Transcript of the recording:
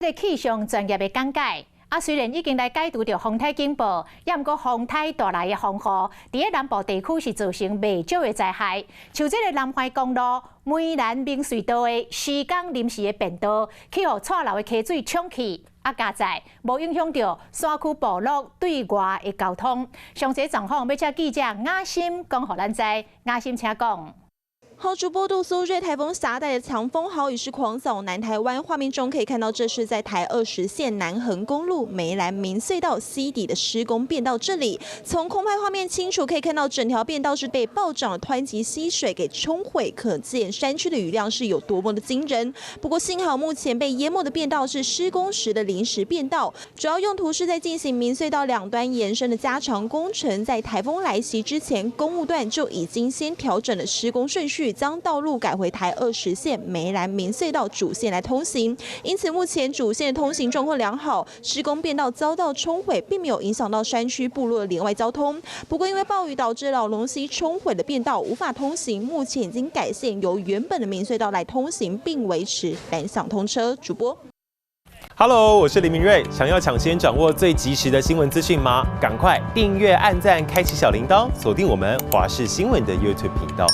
這個氣象專業的講解。啊，雖然已經來解除著風颱警報，也毋過風颱帶來的風雨，佇咧南部地區是造成袂少的災害。像這個南環公路梅蘭明隧道的施工臨時的便道，去予蔡流的溪水沖去，啊，佳哉無影響著山區部落對外的交通。詳細狀況，欲請記者雅心講予咱知。雅心請講。好，主播杜蘇芮颱風夾帶的強風豪雨是狂掃南台灣。畫面中可以看到，這是在台20線南橫公路梅蘭明隧道溪底的施工便道。這裡從空拍畫面清楚可以看到，整條便道是被暴漲的湍急溪水給沖毀，可見山區的雨量是有多麼的驚人。不過幸好目前被淹沒的便道是施工時的臨時便道，主要用途是在進行明隧道兩端延伸的加長工程。在颱風來襲之前，工務段就已經先調整了施工順序，將道路改回台20線梅蘭明隧道主線來通行，因此目前主線的通行狀況良好，施工便道遭到沖毀，並沒有影響到山區部落的連外交通。不過因為暴雨導致荖濃溪沖毀的便道無法通行，目前已經改線由原本的明隧道來通行，並維持單向通車。主播。 Hello，我是林明瑞，想要搶先掌握最及時的新聞資訊嗎？趕快訂閱、按讚、開啟小鈴鐺，鎖定我們華視新聞的 YouTube 頻道。